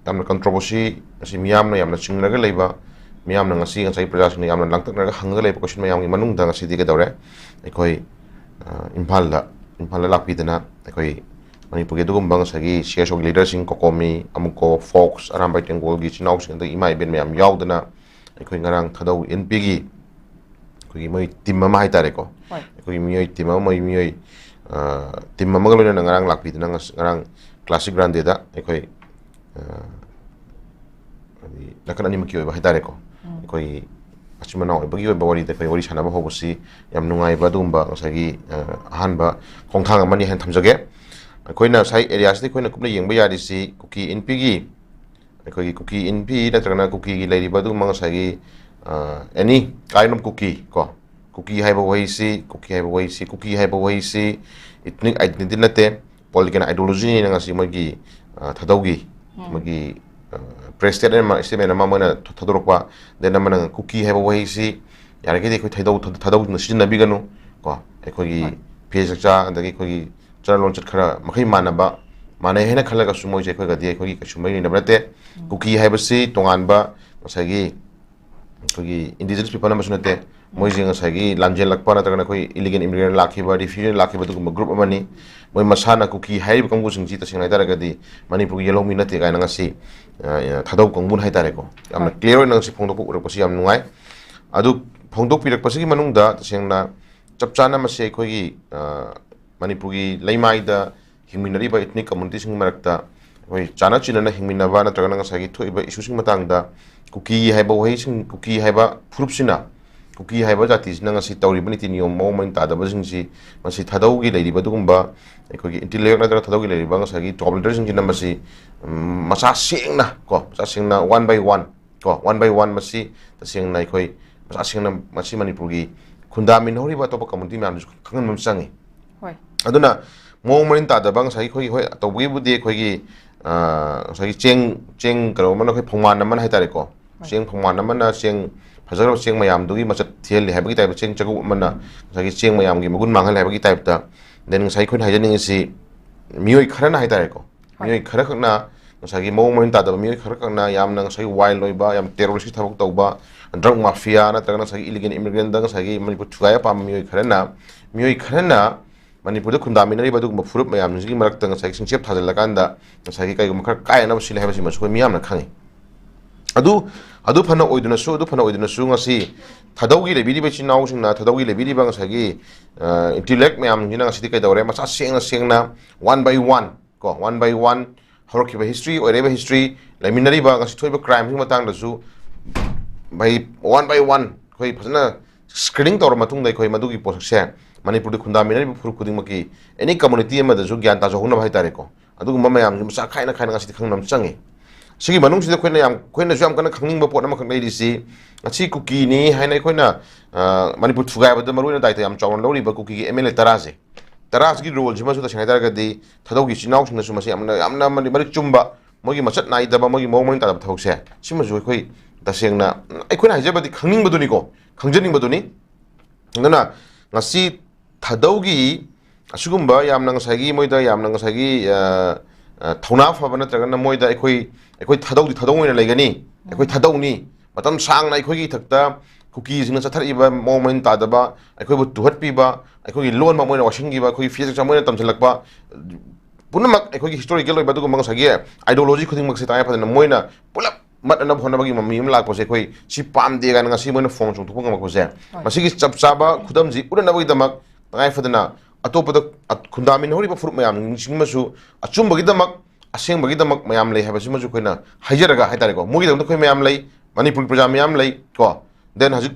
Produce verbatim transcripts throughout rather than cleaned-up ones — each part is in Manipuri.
ꯌꯥꯝꯅ ꯀꯟꯇ꯭ꯔꯣꯚꯔꯁꯤ, ꯉꯁꯤ ꯃꯤꯌꯥꯝꯅ ꯌꯥꯝꯅ ꯆꯤꯡꯅꯔꯒ ꯂꯩꯕ, ꯃꯤꯌꯥꯝꯅ ꯉꯁꯤ, ꯉꯁꯥꯏ ꯄ꯭ꯔꯖꯥꯁꯤꯡꯅ ꯌꯥꯝꯅ ꯂꯥꯡꯇꯛꯅꯔꯒ ꯍꯪꯉꯒ ꯂꯩꯕ ꯀꯣꯏꯁꯟ ꯃꯌꯥꯝꯒꯤ ꯃꯅꯨꯡꯗ ꯉꯁꯤꯗꯤ ꯀꯩꯗꯧꯔꯦ? ꯑꯩꯈꯣꯏ, ꯑ, ꯏꯝꯐꯥꯜꯗ, ꯏꯝꯐꯥꯜꯗ ꯂꯥꯛꯄꯤꯗꯅ ꯑꯩꯈꯣꯏ ꯃꯅꯤꯄꯨꯔꯒꯤ ꯑꯗꯨꯒꯨꯝꯕ ꯉꯁꯥꯏꯒꯤ ꯁꯤ ꯑꯦꯁ ꯑꯣꯒꯤ ꯂꯤꯗꯔꯁꯤꯡ, ꯀꯣꯀꯣꯃꯤ, ꯑꯃꯨꯀꯣ, ꯐꯣꯛꯁ, ꯑꯔꯥꯝꯕꯥꯏ ꯇꯦꯡꯒꯣꯜꯒꯤ ꯏꯆꯤꯟ ꯏꯅꯥꯎꯁꯤꯡ, ꯑꯗꯒꯤ ꯏꯃꯥ ꯏꯕꯦꯟ ꯃꯌꯥꯝ ꯌꯥꯎꯗꯅ ꯑꯩꯈꯣꯏ ꯉꯔꯥꯡ ꯊꯥꯗꯧ ꯑꯦꯟ ꯄꯤꯒꯤ ꯑꯩꯈꯣꯏꯒꯤ ꯃꯣꯏ ꯇꯤꯝ ꯑꯃ ꯍꯥꯏꯇꯥꯔꯦꯀꯣ꯫ ꯍꯣꯏ꯫ ꯑꯩꯈꯣꯏꯒꯤ ꯃꯤꯑꯣꯏ ꯇꯤꯝ ꯑꯃ, ꯃꯣꯏ ꯃꯤꯑꯣꯏ, ꯑ, ꯇꯤꯝ ꯑꯃꯒ ꯂꯣꯏꯅꯅ ꯉꯔꯥꯡ ꯂꯥꯛꯄꯤꯗꯅ ꯉꯁ-, ꯉꯔꯥꯡ ꯀ꯭ꯂꯥꯁꯤꯛ ꯒ꯭ꯔꯥꯟꯗꯦꯗ ꯑꯩꯈꯣꯏ, ꯑ, ꯍꯥꯏꯗꯤ ꯅꯥꯀꯟ ꯑꯅꯤꯃꯛꯀꯤ ꯑꯣꯏꯕ ꯍꯥꯏꯇꯥꯔꯦꯀꯣ꯫ ꯎꯝ꯫ ꯑꯩꯈꯣꯏꯒꯤ ꯃꯆꯤꯟ ꯃꯅꯥꯎ ꯑꯣꯏꯕꯒꯤ ꯑꯣꯏꯕ ꯋꯥꯔꯤꯗ ꯑꯩꯈꯣꯏ ꯋꯥꯔꯤ ꯁꯥꯟꯅꯕ ꯍꯧꯕꯁꯤ ꯌꯥꯝ ꯅꯨꯡꯉꯥꯏꯕ ꯑꯗꯨꯒꯨꯝꯕ ꯉꯁꯥꯏꯒꯤ, ꯑ, ꯑꯍꯥꯟꯕ ꯈꯣꯡꯊꯥꯡ ꯑꯃꯅꯤ ꯍꯥꯏꯅ ꯊꯝꯖꯒꯦ꯫ ꯑꯩꯈꯣꯏꯅ ꯉꯁꯥꯏ ꯑꯦꯔꯤꯌꯥꯁꯤꯗ ꯑꯩꯈꯣꯏꯅ ꯀꯨꯞꯅ ꯌꯦꯡꯕ ꯌꯥꯔꯤꯁꯤ ꯀꯨꯀꯤ ꯏꯟꯐꯤꯒꯤ, ꯑꯩꯈꯣꯏꯒꯤ ꯀꯨꯀꯤ ꯏꯟꯐꯤ ꯅꯠꯇ꯭ꯔꯒꯅ ꯀꯨꯀꯤꯒꯤ ꯂꯩꯔꯤꯕ ꯑꯗꯨꯒꯨꯝꯕ ꯉꯁꯥꯏꯒꯤ, ꯑ, any kind of ꯀꯨꯀꯤ ꯀꯣ, ꯀꯨꯀꯤ ꯍꯥꯏꯕ ꯋꯥꯍꯩꯁꯤ, ꯀꯨꯀꯤ ꯍꯥꯏꯕ ꯋꯥꯍꯩꯁꯤ, ꯀꯨꯀꯤ ꯍꯥꯏꯕ ꯋꯥꯍꯩꯁꯤ ethnic identity ꯅꯠꯇꯦ, political ideology ꯅ ꯉꯁꯤ ꯃꯣꯏꯒꯤ, ꯑ, ꯊꯥꯗꯧꯒꯤ, ꯎꯝ꯫ ꯃꯣꯏꯒꯤ, ꯑ, press statement ꯑꯃ, statement ꯑꯃ ꯃꯣꯏꯅ ꯊ-, ꯊꯥꯗꯣꯔꯛꯄ, then ꯑꯃꯅ ꯀꯨꯀꯤ ꯍꯥꯏꯕ ꯋꯥꯍꯩꯁꯤ ꯌꯥꯔꯤꯈꯩꯗꯤ ꯑꯩꯈꯣꯏ ꯊꯩꯗꯧ-, ꯊ-, ꯊꯥꯗꯧꯁꯤꯡꯅ ꯁꯤꯖꯤꯟꯅꯕꯤꯒꯅꯨ ꯀꯣ, ꯑꯩꯈꯣꯏꯒꯤ ꯍꯣꯏ꯫ ꯐꯤꯖꯦꯠ ꯆꯥꯛꯆꯥ ꯑꯗꯒꯤ ꯑꯩꯈꯣꯏꯒꯤ ꯆꯠꯅ ꯂꯣꯟꯆꯠ ꯈꯔ ꯃꯈꯩ ꯃꯥꯟꯅꯕ, ꯃꯥꯟꯅꯩ ꯍꯥꯏꯅ ꯈꯜꯂꯒꯁꯨ ꯃꯣꯏꯁꯦ ꯑꯩꯈꯣꯏꯒꯗꯤ ꯑꯩꯈꯣꯏꯒꯤ ꯀꯩꯁꯨ ꯃꯔꯤ ꯂꯩꯅꯕ ꯅꯠꯇꯦ꯫ ꯎꯝ꯫ ꯀꯨꯀꯤ ꯍꯥꯏꯕꯁꯤ ꯇꯣꯉꯥꯟꯕ ꯉꯁꯥꯏꯒꯤ ꯑꯩꯈꯣꯏꯒꯤ indigenous people ꯑꯃꯁꯨ ꯅꯠꯇꯦ꯫ ꯎꯝ꯫ ꯃꯣꯏꯁꯦ ꯉꯁꯥꯏꯒꯤ ꯂꯥꯟꯖꯦꯜꯂꯛꯄ ꯅꯠꯇ꯭ꯔꯒꯅ ꯑꯩꯈꯣꯏ illegal immigrant ꯂꯥꯛꯈꯤꯕ, refugee ꯂꯥꯛꯈꯤꯕ ꯑꯗꯨꯒꯨꯝꯕ group ꯑꯃꯅꯤ꯫ ꯃꯣꯏ ꯃꯁꯥꯅ ꯀꯨꯀꯤ ꯍꯥꯏꯔꯤꯕ ꯀꯥꯡꯕꯨꯁꯤꯡꯁꯤ ꯇꯁꯦꯡꯅ ꯍꯥꯏꯇꯥꯔꯒꯗꯤ ꯃꯅꯤꯄꯨꯔꯒꯤ ꯌꯦꯜꯍꯧꯃꯤ ꯅꯠꯇꯦ ꯀꯥꯏꯅ ꯉꯁꯤ, ꯑ, ꯊꯥꯗꯧ ꯀꯥꯡꯕꯨꯅ ꯍꯥꯏꯇꯥꯔꯦꯀꯣ, ꯌꯥꯝꯅ ꯍꯣꯏ꯫ Clear ꯑꯣꯏꯅ ꯉꯁꯤ ꯐꯣꯡꯗꯣꯛꯄ ꯎꯔꯛꯄꯁꯤ ꯌꯥꯝ ꯅꯨꯡꯉꯥꯏ꯫ ꯑꯗꯨ ꯐꯣꯡꯗꯣꯛꯄꯤꯔꯛꯄꯁꯤꯒꯤ ꯃꯅꯨꯡꯗ ꯇꯁꯦꯡꯅ ꯆꯞ ꯆꯥꯅ ꯃꯁꯤ ꯑꯩꯈꯣꯏꯒꯤ, ꯑ, ꯃꯅꯤꯄꯨꯔꯒꯤ ꯂꯩꯃꯥꯏꯗ ꯍꯤꯡꯃꯤꯟꯅꯔꯤꯕ ethnic community ꯁꯤꯡꯒꯤ ꯃꯔꯛꯇ ꯑꯩꯈꯣꯏ ꯆꯥꯟꯅ ꯆꯤꯟꯅꯅ ꯍꯤꯡꯃꯤꯟꯅꯕ ꯅꯠꯇ꯭ꯔꯒꯅ ꯉꯁꯥꯏꯒꯤ ꯊꯣꯛꯏꯕ issue ꯁꯤꯡ ꯃꯇꯥꯡꯗ ꯀꯨꯀꯤ ꯍꯥꯏꯕ ꯋꯥꯍꯩꯁꯤꯡ, ꯀꯨꯀꯤ ꯍꯥꯏꯕ ꯐꯨꯔꯨꯞꯁꯤꯅ, ꯀꯨꯀꯤ ꯍꯥꯏꯕ ꯖꯥꯇꯤꯁꯤꯅ ꯉꯁꯤ ꯇꯧꯔꯤꯕ ꯅꯤꯇꯤ ꯅꯤꯌꯣꯝ ꯃꯑꯣꯡ ꯃꯔꯤꯟ ꯇꯥꯗꯕꯁꯤꯡꯁꯤ, ꯃꯁꯤ ꯊꯥꯗꯧꯒꯤ ꯂꯩꯔꯤꯕ ꯑꯗꯨꯒꯨꯝꯕ ꯑꯩꯈꯣꯏꯒꯤ intellect ꯅꯠꯇ꯭ꯔꯒ ꯊꯥꯗꯧꯒꯤ ꯂꯩꯔꯤꯕ ꯉꯁꯥꯏꯒꯤ top leader ꯁꯤꯡꯁꯤꯅ ꯃꯁꯤ, ꯎꯝ, ꯃꯁꯥ ꯁꯦꯡꯅ ꯀꯣ, ꯃꯁꯥ ꯁꯦꯡꯅ one by one ꯀꯣ, one by one ꯃꯁꯤ ꯇꯁꯦꯡꯅ ꯑꯩꯈꯣꯏ ꯃꯁꯥ ꯁꯦꯡꯅ ꯃꯁꯤ ꯃꯅꯤꯄꯨꯔꯒꯤ ꯈꯨꯟꯗꯥꯃꯤꯟꯅꯍꯧꯔꯤꯕ ꯑꯇꯣꯞꯄ community ꯃꯌꯥꯝꯗꯁꯨ ꯈꯪꯍꯟꯕ ꯑꯃ ꯆꯪꯉꯤ꯫ ꯍꯣꯏ꯫ ꯑꯗꯨꯅ ꯃꯑꯣꯡ ꯃꯔꯤꯟ ꯇꯥꯗꯕ ꯉꯁꯥꯏꯒꯤ ꯑꯩꯈꯣꯏꯒꯤ, ꯍꯣꯏ, ꯇꯧꯕꯒꯤꯕꯨꯗꯤ ꯑꯩꯈꯣꯏꯒꯤ, ꯑ, ꯉꯁꯥꯏꯒꯤ ꯆꯦꯡ, ꯆꯦꯡ ꯀꯩꯅꯣ ꯑꯃꯅ, ꯑꯩꯈꯣꯏ ꯐꯧꯃꯥꯟ ꯑꯃꯅ ꯍꯥꯏꯇꯥꯔꯦꯀꯣ꯫ ꯍꯣꯏ꯫ ꯆꯦꯡ ꯐꯧꯃꯥꯟ ꯑꯃꯅ ꯆꯦꯡ, ꯐꯖꯈ꯭ꯔꯕ ꯆꯦꯡ ꯃꯌꯥꯝꯗꯨꯒꯤ ꯃꯆꯠ ꯊꯤꯍꯜꯂꯤ ꯍꯥꯏꯕꯒꯤ type ꯇ, ꯆꯦꯡ ꯆꯒꯨꯞ ꯑꯃꯅ ꯉꯁꯥꯏꯒꯤ ꯆꯦꯡ ꯃꯌꯥꯝꯒꯤ ꯃꯒꯨꯟ ꯃꯥꯡꯍꯜꯂꯤ ꯍꯥꯏꯕꯒꯤ type ꯇ, then ꯉꯁꯥꯏ ꯑꯩꯈꯣꯏꯅ ꯍꯥꯏꯖꯅꯤꯡꯉꯤꯁꯤ ꯃꯤꯑꯣꯏ ꯈꯔꯅ ꯍꯥꯏꯇꯥꯔꯦꯀꯣ꯫ ꯍꯣꯏ꯫ ꯃꯤꯑꯣꯏ ꯈꯔꯈꯛꯅ ꯉꯁꯥꯏꯒꯤ ꯃꯑꯣꯡ ꯃꯔꯤꯟ ꯇꯥꯗꯕ ꯃꯤꯑꯣꯏ ꯈꯔꯈꯛꯅ ꯌꯥꯝꯅ ꯉꯁꯥꯏꯒꯤ wild ꯑꯣꯏꯕ, ꯌꯥꯝ terroristꯀꯤ ꯊꯕꯛ ꯇꯧꯕ, drug mafia ꯅꯠꯇ꯭ꯔꯒꯅ ꯉꯁꯥꯏꯒꯤ illegal immigrantꯗ ꯉꯁꯥꯏꯒꯤ ꯃꯅꯤꯄꯨꯔ ꯊꯨꯒꯥꯏꯕ ꯄꯥꯝꯕ ꯃꯤꯑꯣꯏ ꯈꯔꯅ, ꯃꯤꯑꯣꯏ ꯈꯔꯅ ꯃꯅꯤꯄꯨꯔꯗ ꯈꯨꯟꯗꯥꯃꯤꯟꯅꯔꯤꯕ ꯑꯗꯨꯒꯨꯝꯕ ꯐꯨꯔꯨꯞ ꯃꯌꯥꯝꯁꯤꯡꯁꯤꯒꯤ ꯃꯔꯛꯇ ꯉꯁꯥꯏꯒꯤ ꯁꯤꯡꯆꯦꯞ ꯊꯥꯖꯤꯜꯂꯀꯥꯟꯗ ꯉꯁꯥꯏꯒꯤ ꯀꯩꯒꯨꯝꯕ ꯈꯔ ꯀꯥꯏꯅꯅꯕ ꯁꯤꯜꯂꯦ ꯍꯥꯏꯕꯁꯤ ꯃꯁꯨ ꯑꯩꯈꯣꯏ ꯃꯤꯌꯥꯝꯅ ꯈꯪꯉꯤ꯫ ꯑꯗꯨ, ꯑꯗꯨ ꯐꯅ ꯑꯣꯏꯗꯨꯅꯁꯨ, ꯑꯗꯨ ꯐꯅ ꯑꯣꯏꯗꯨꯅꯁꯨ ꯉꯁꯤ ꯊꯥꯗꯧꯒꯤ ꯂꯩꯕꯤꯔꯤꯕ ꯏꯆꯤꯟ ꯏꯅꯥꯎꯁꯤꯡꯅ, ꯊꯥꯗꯧꯒꯤ ꯂꯩꯕꯤꯔꯤꯕ ꯉꯁꯥꯏꯒꯤ, ꯑ, intellect ꯃꯌꯥꯝꯁꯤꯡꯁꯤꯅ ꯉꯁꯤꯗꯤ ꯀꯩꯗꯧꯔꯦ? ꯃꯁꯥ ꯁꯦꯡꯅ ꯁꯦꯡꯅ, one by one, ꯀꯣ, one by one, ꯍꯧꯔꯛꯈꯤꯕ history, ꯑꯣꯏꯔꯛꯏꯕ history, ꯂꯩꯃꯤꯟꯅꯔꯤꯕ ꯉꯁꯤ ꯊꯣꯛꯏꯕ crimeꯁꯤꯒꯤ ꯃꯇꯥꯡꯗꯁꯨ, ꯚꯥꯏ, one by one ꯑꯩꯈꯣꯏ ꯐꯖꯅ screening ꯇꯧꯔ ꯃꯇꯨꯡꯗ ꯑꯩꯈꯣꯏ ꯃꯗꯨꯒꯤ ꯄꯣꯠꯁꯛꯁꯦ ꯃꯅꯤꯄꯨꯔꯗ ꯈꯨꯟꯗꯥꯃꯤꯟꯅꯔꯤꯕ ꯐꯨꯔꯨꯞ ꯈꯨꯗꯤꯡꯃꯛꯀꯤ, any community ꯑꯃꯗꯁꯨ ꯒ꯭ꯌꯥꯟ ꯇꯥꯖꯍꯧꯅꯕ ꯍꯥꯏꯇꯥꯔꯦꯀꯣ꯫ ꯑꯗꯨꯒꯨꯝꯕ ꯃꯌꯥꯝꯁꯤ ꯃꯁꯥ ꯈꯥꯏꯅ ꯈꯥꯏꯅ ꯉꯁꯤꯗꯤ ꯈꯪꯅꯕ ꯆꯪꯉꯤ꯫ ꯁꯤꯒꯤ ꯃꯅꯨꯡꯁꯤꯗ ꯑꯩꯈꯣꯏꯅ ꯌꯥꯝ, ꯑꯩꯈꯣꯏꯅꯁꯨ ꯌꯥꯝ ꯀꯟꯅ ꯈꯪꯅꯤꯡꯕ ꯄꯣꯠ ꯑꯃꯈꯛ ꯂꯩꯔꯤꯁꯤ, ꯉꯁꯤ ꯀꯨꯀꯤꯅꯤ ꯍꯥꯏꯅ ꯑꯩꯈꯣꯏꯅ, ꯑ, ꯃꯅꯤꯄꯨꯔ ꯊꯨꯒꯥꯏꯕꯗ ꯃꯔꯨꯑꯣꯏꯅ ꯗꯥꯏꯇ ꯌꯥꯝ ꯆꯥꯎꯅ ꯂꯧꯔꯤꯕ ꯀꯨꯀꯤꯒꯤ MLA ꯇꯔꯥꯁꯦ, ꯇꯔꯥꯁꯤꯒꯤ roleꯁꯤꯃꯁꯨ ꯇꯁꯦꯡꯅ ꯍꯥꯏꯇꯥꯔꯒꯗꯤ ꯊꯥꯗꯧꯒꯤ ꯏꯆꯤꯟ ꯏꯅꯥꯎꯁꯤꯡꯅꯁꯨ ꯃꯁꯤ ꯌꯥꯝꯅ, ꯌꯥꯝꯅ ꯃꯔꯤ-, ꯃꯔꯤꯛ ꯆꯨꯝꯕ, ꯃꯣꯏꯒꯤ ꯃꯆꯠ ꯅꯥꯏꯗꯕ, ꯃꯣꯏꯒꯤ ꯃꯑꯣꯡ ꯃꯔꯤꯟ ꯇꯥꯗꯕ ꯊꯕꯛꯁꯦ, ꯁꯤꯃꯁꯨ ꯑꯩꯈꯣꯏ ꯇꯁꯦꯡꯅ ꯑꯩꯈꯣꯏꯅ ꯍꯥꯏꯖꯕꯗꯤ ꯈꯪꯅꯤꯡꯕꯗꯨꯅꯤꯀꯣ, ꯈꯪꯖꯅꯤꯡꯕꯗꯨꯅꯤ꯫ ꯑꯗꯨꯅ ꯉꯁꯤ ꯊꯥꯗꯧꯒꯤ ꯑꯁꯤꯒꯨꯝꯕ ꯌꯥꯝꯅ ꯉꯁꯥꯏꯒꯤ ꯃꯣꯏꯗ ꯌꯥꯝꯅ ꯉꯁꯥꯏꯒꯤ, ꯑ, ꯑ, ꯊꯧꯅꯥ ꯐꯕ ꯅꯠꯇ꯭ꯔꯒꯅ ꯃꯣꯏꯗ ꯑꯩꯈꯣꯏ, ꯑꯩꯈꯣꯏ ꯊꯥꯗꯧꯗꯤ ꯊꯥꯗꯧ ꯑꯣꯏꯅ ꯂꯩꯒꯅꯤ, ꯑꯩꯈꯣꯏ ꯊꯥꯗꯧꯅꯤ, ꯃꯇꯝ ꯁꯥꯡꯅ ꯑꯩꯈꯣꯏꯒꯤ ꯏꯊꯛꯇ ꯀꯨꯀꯤꯁꯤꯡꯅ ꯆꯠꯊꯔꯛꯏꯕ ꯃꯑꯣꯡ ꯃꯔꯤꯟ ꯇꯥꯗꯕ, ꯑꯩꯈꯣꯏꯕꯨ ꯇꯨꯍꯠꯄꯤꯕ, ꯑꯩꯈꯣꯏꯒꯤ ꯂꯣꯟꯃꯛ ꯃꯣꯏꯅ ꯋꯥꯁꯤꯟꯈꯤꯕ, ꯑꯩꯈꯣꯏꯒꯤ ꯐꯤꯖꯦꯠ ꯆꯛꯆꯥ ꯃꯣꯏꯅ ꯇꯝꯁꯤꯜꯂꯛꯄ, ꯄꯨꯝꯅꯃꯛ ꯑꯩꯈꯣꯏꯒꯤ historical ꯑꯣꯏꯕ ꯑꯗꯨꯒꯨꯝꯕ ꯉꯁꯥꯏꯒꯤ ideology ꯈꯨꯗꯤꯡꯃꯛꯁꯦ ꯇꯉꯥꯏ ꯐꯗꯅ ꯃꯣꯏꯅ ꯄꯨꯂꯞ ꯃꯠꯅꯅꯕ ꯍꯣꯠꯅꯕꯒꯤ ꯃꯃꯤ ꯑꯃ ꯂꯥꯛꯄꯁꯦ, ꯑꯩꯈꯣꯏ ꯁꯤ ꯄꯥꯝꯗꯦ ꯀꯥꯏꯅ ꯉꯁꯤ ꯃꯣꯏꯅ ꯐꯣꯡ ꯆꯣꯡꯊꯣꯛꯄ ꯉꯝꯃꯛꯄꯁꯦ, ꯍꯣꯏ꯫ ꯃꯁꯤꯒꯤ ꯆꯞ ꯆꯥꯕ ꯈꯨꯗꯝꯁꯤ ꯎꯠꯅꯅꯕꯒꯤꯗꯃꯛ ꯇꯉꯥꯏ ꯐꯗꯅ ꯑꯇꯣꯞꯄꯗ, ꯑ, ꯈꯨꯟꯗꯥꯃꯤꯟꯅꯍꯧꯔꯤꯕ ꯐꯨꯔꯨꯞ ꯃꯌꯥꯝꯁꯤꯡꯃꯁꯨ ꯑꯆꯨꯝꯕꯒꯤꯗꯃꯛ, ꯑꯁꯦꯡꯕꯒꯤꯗꯃꯛ ꯃꯌꯥꯝ ꯂꯩ ꯍꯥꯏꯕꯁꯤꯃꯁꯨ ꯑꯩꯈꯣꯏꯅ ꯍꯥꯏꯖꯔꯒ ꯍꯥꯏꯇꯥꯔꯦꯀꯣ, ꯃꯣꯏꯒꯤꯗꯃꯛꯇ ꯑꯩꯈꯣꯏ ꯃꯌꯥꯝ ꯂꯩ, ꯃꯅꯤꯄꯨꯔꯒꯤ ꯄ꯭ꯔꯖꯥ ꯃꯌꯥꯝ ꯂꯩ ꯀꯣ꯫ Then ꯍꯧꯖꯤꯛ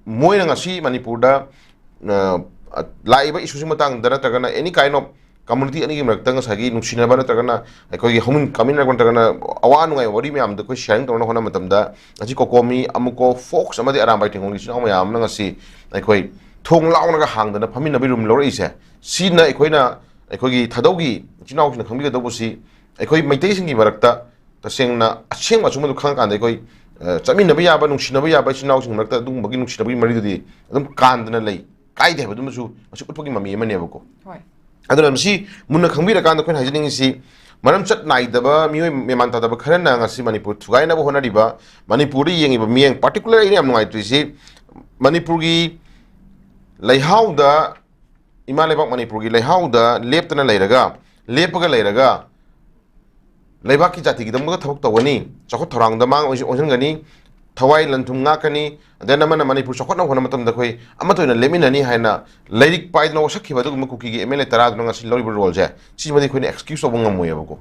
ꯃꯣꯏꯅ ꯉꯁꯤ ꯃꯅꯤꯄꯨꯔꯗ, ꯑ, ꯂꯥꯛꯏꯕ issueꯁꯤ ꯃꯇꯥꯡꯗ ꯅꯠꯇ꯭ꯔꯒꯅ any kind of community ꯑꯅꯤꯒꯤ ꯃꯔꯛꯇ ꯉꯁꯥꯏꯒꯤ ꯅꯨꯡꯁꯤꯅꯕ ꯅꯠꯇ꯭ꯔꯒꯅ ꯑꯩꯈꯣꯏꯒꯤ ꯍꯧꯃꯤꯟ ꯀꯥꯃꯤꯟꯅꯔꯛꯄ ꯅꯠꯇ꯭ꯔꯒꯅ ꯑꯋꯥ ꯅꯨꯡꯉꯥꯏ ꯋꯥꯔꯤ ꯃꯌꯥꯝꯗꯣ ꯑꯩꯈꯣꯏ sharing ꯇꯧꯅꯕ ꯍꯣꯠꯅꯕ ꯃꯇꯝꯗ, ꯉꯁꯤ ꯀꯣꯀꯣꯃꯤ, ꯑꯃꯨꯀꯣ, ꯐꯣꯛꯁ ꯑꯃꯗꯤ ꯑꯔꯥꯝꯕꯥꯏ ꯇꯦꯡꯒꯣꯜꯒꯤ ꯏꯆꯤꯟ ꯏꯅꯥꯎ ꯃꯌꯥꯝ ꯑꯃꯅ ꯉꯁꯤ ꯑꯩꯈꯣꯏ ꯊꯣꯡ ꯂꯥꯎꯅꯒ ꯍꯥꯡꯗꯅ ꯐꯝꯃꯤꯟꯅꯕꯒꯤ room ꯂꯧꯔꯛꯏꯁꯦ, ꯁꯤꯅ ꯑꯩꯈꯣꯏꯅ, ꯑꯩꯈꯣꯏꯒꯤ ꯊꯥꯗꯧꯒꯤ ꯏꯆꯤꯟ ꯏꯅꯥꯎꯁꯤꯡꯅ ꯈꯪꯕꯤꯒꯗꯧꯕꯁꯤ, ꯑꯩꯈꯣꯏ ꯃꯩꯇꯩꯁꯤꯡꯒꯤ ꯃꯔꯛꯇ ꯇꯁꯦꯡꯅ ꯑꯁꯦꯡꯕ ꯑꯆꯨꯝꯕꯗꯨ ꯈꯪꯉꯀꯥꯟꯗ ꯑꯩꯈꯣꯏ, ꯑ, ꯆꯠꯃꯤꯟꯅꯕ ꯌꯥꯕ, ꯅꯨꯡꯁꯤꯅꯕ ꯌꯥꯕ, ꯏꯆꯤꯟ ꯏꯅꯥꯎꯁꯤꯡ ꯃꯔꯛꯇ ꯑꯗꯨꯒꯨꯝꯕꯒꯤ ꯅꯨꯡꯁꯤꯅꯕꯒꯤ ꯃꯔꯤꯗꯨꯗꯤ ꯑꯗꯨꯝ ꯀꯥꯟꯗꯅ ꯂꯩ, ꯀꯥꯏꯗꯦ ꯍꯥꯏꯕꯗꯨꯃꯁꯨ ꯃꯁꯤ ꯎꯠꯄꯒꯤ ꯃꯃꯤ ꯑꯃꯅꯦꯕꯀꯣ꯫ ꯍꯣꯏ꯫ ꯑꯗꯨꯅ ꯃꯁꯤ ꯃꯨꯟꯅ ꯈꯪꯕꯤꯔꯀꯥꯟꯗ ꯑꯩꯈꯣꯏꯅ ꯍꯥꯏꯖꯅꯤꯡꯉꯤꯁꯤ, ꯃꯔꯝ ꯆꯠ ꯅꯥꯏꯗꯕ, ꯃꯤꯑꯣꯏ ꯃꯦꯃꯥꯟ ꯇꯥꯗꯕ ꯈꯔꯅ ꯉꯁꯤ ꯃꯅꯤꯄꯨꯔ ꯊꯨꯒꯥꯏꯅꯕ ꯍꯣꯠꯅꯔꯤꯕ, ꯃꯅꯤꯄꯨꯔꯗ ꯌꯦꯡꯉꯤꯕ ꯃꯤꯠꯌꯦꯡ, particular ꯑꯩꯅ ꯌꯥꯝ ꯅꯨꯡꯉꯥꯏꯇ꯭ꯔꯤꯁꯤ, ꯃꯅꯤꯄꯨꯔꯒꯤ ꯂꯩꯍꯥꯎꯗ, ꯏꯃꯥ ꯂꯩꯕꯥꯛ ꯃꯅꯤꯄꯨꯔꯒꯤ ꯂꯩꯍꯥꯎꯗ ꯂꯦꯞꯇꯅ ꯂꯩꯔꯒ, ꯂꯦꯞꯄꯒ ꯂꯩꯔꯒ, ꯂꯩꯕꯥꯛꯀꯤ ꯖꯥꯇꯤꯒꯤꯗꯃꯛꯇ ꯊꯕꯛ ꯇꯧꯒꯅꯤ, ꯆꯥꯎꯈꯠ ꯊꯧꯔꯥꯡꯗ ꯃꯥꯡ ꯑꯣꯏꯁ-, ꯑꯣꯟꯁꯤꯟꯒꯅꯤ, ꯊꯋꯥꯏ ꯂꯟꯊꯨꯝ ꯉꯥꯛꯀꯅꯤ, then ꯑꯃꯅ ꯃꯅꯤꯄꯨꯔ ꯆꯥꯎꯈꯠꯅꯕ ꯍꯣꯠꯅꯕ ꯃꯇꯝꯗ ꯑꯩꯈꯣꯏ ꯑꯃꯠꯇ ꯑꯣꯏꯅ ꯂꯦꯞꯃꯤꯟꯅꯅꯤ ꯍꯥꯏꯅ ꯂꯥꯏꯔꯤꯛ ꯄꯥꯏꯗꯅ ꯋꯥꯁꯛꯈꯤꯕ ꯑꯗꯨꯒꯨꯝꯕ ꯀꯨꯀꯤꯒꯤ ꯑꯦꯝ ꯑꯦꯜ ꯑꯦ ꯇꯔꯥꯗꯨꯅ ꯉꯁꯤ ꯂꯧꯔꯤꯕ ꯔꯣꯜꯁꯦ, ꯁꯤꯃꯗꯤ ꯑꯩꯈꯣꯏꯅ ꯑꯦꯛꯁꯀ꯭ꯌꯨꯁ ꯇꯧꯕ ꯉꯝꯃꯣꯏꯕꯀꯣ꯫